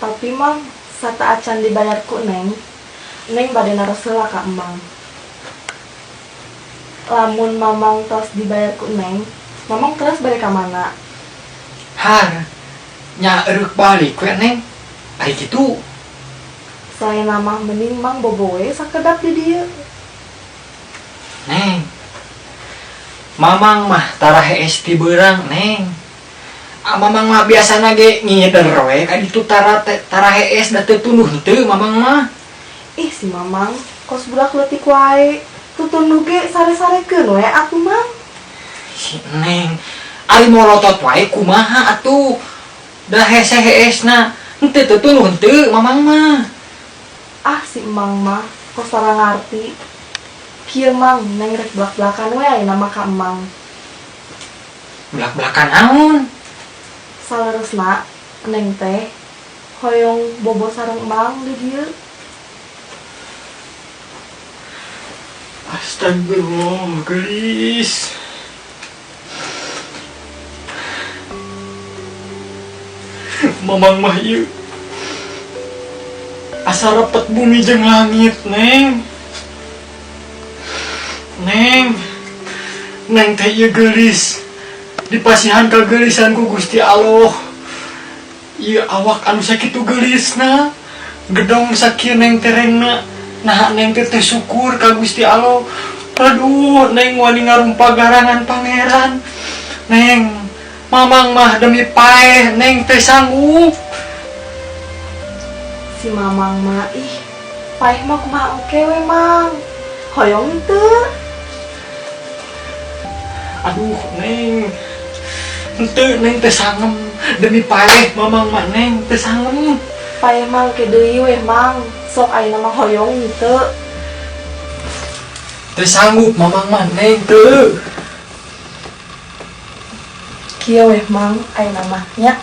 Tapi Mang, sateuacan dibayar ku Neng, Neng bade naros heula ka Emang. Lamun Mamang tos dibayar ku Neng, Mamang teras bade ka mana? Har, nya eureuk balik we Neng. Ari kitu. Saena mah mending Mang bobo we sakedap di dieu. Neng. Mamang mah tara hees ti beurang, Neng. Ah, mamang mah biasana ge ngider we ka ditu tara tara hees da teu tunduh henteu mamang mah. Ih si Mamang, kos budak leutik wae. Tutunduh ge sare-sarekeun we atuh Mang. Si Neng, ari molotot wae kumaha atuh. Da hese heesna, henteu teu tunduh henteu mamang mah. Ah si Emang mah kos tara ngarti. Kieu Mang, Neng rek blak-blakan we ayeuna mah ka Emang. Blak-blakan naon? Saleresna Neng teh hoyong bobo sareng Emang di dieu. Astagfirullah, geulis. Mamang mah ieu asa repet bumi jeung langit, Neng. Neng, Neng teh ieu geulis. Dipasihan kageulisan ku Gusti Allah. Ieu awak anu sakitu geulisna, gedong sakieu Neng terengna. Naha Neng teh teu syukur ka Gusti Allah. Aduh, Neng wani ngarumpa garangan pangeran. Neng, Mamang mah demi paeh Neng teh sanggup. Si Mamang mah ih, paeh mah kumaha oke we Mang. Hoyong teu? Aduh, Neng. Henteu Neng teh sangem demi paeh Mamang mah Neng teh sangem. Paeh mah engke deui weh Mang. Sok ayeuna mah hoyong teu? Teu sanggup Mamang mah Neng teu. Kieu weh Mang ayeuna mah nya.